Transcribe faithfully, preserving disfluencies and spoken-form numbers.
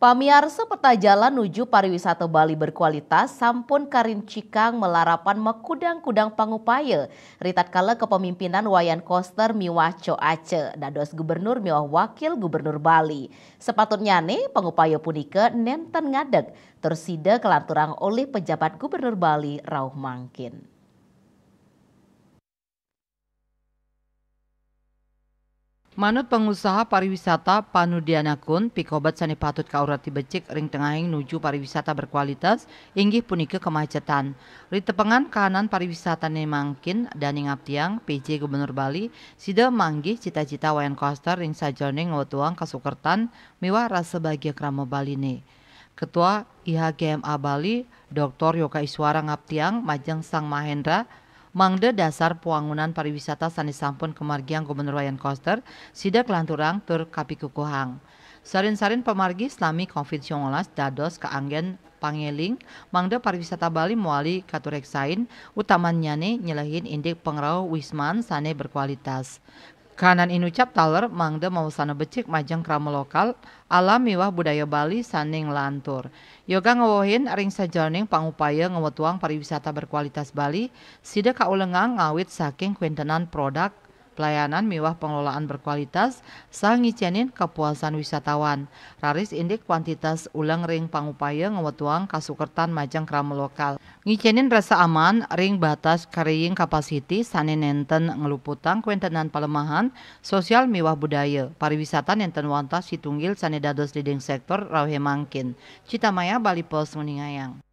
Pamiarsa, peta jalan nuju pariwisata Bali berkualitas sampun karincikang malarapan makudang-kudang pangupaya, ritatkala kepemimpinan Wayan Koster miwah Co Aca dados gubernur miwah wakil gubernur Bali. Sapatutnyane pangupaya punika nenten ngadeg, tur sida kalanturang olih pejabat gubernur Bali rauh mangkin. Manut pangusaha pariwisata Panudianakun, pikobet sane patut kaurati becik ring tengahing nuju pariwisata berkualitas inggih punika kemacetan. Ritepengan kahanan pariwisatane mangkin, dane ngaptiang P J Gubernur Bali sida manggih cita-cita Wayan Koster ring sajeroning ngwetuang kasukertan miwah rasa bagia krama Baline. Ketua I H G M A Bali, Doktor Yoga Iswara ngaptiang majeng Sang Mahendra, mangda dasar pawangunan pariwisata sane sampun kamargiang Gubernur Wayan Koster sida kalanturang tur kapikukuhang. Sarin-sarin pamargi salami covid sembilan belas dados kaanggen pangeling mangda pariwisata Bali mawali katureksain, utamannyane nyelehin indik pangrauh wisman sane berkualitas. Kahanan inucap taler mangda mawasana becik majeng krama lokal, alam miwah budaya Bali sane nglantur. Yoga ngwewehin ring sajeroning pangupaya ngwetuang pariwisata berkualitas Bali, sida kaulengang ngawit saking kwentenan produk, pelayanan miwah pengelolaan berkualitas, saha ngicenin kepuasan wisatawan. Raris indik kuantitas uleng ring pangupaya ngwetuang kasukertan majeng krama lokal. Ngicenin rasa aman ring batas carrying capacity sane nenten ngluputang kwentenan palemahan, sosial miwah budaya, pariwisata nenten wantah situnggil sane dados leading sector rauhe mangkin. Cita Maya, Bali Post, nguningayang.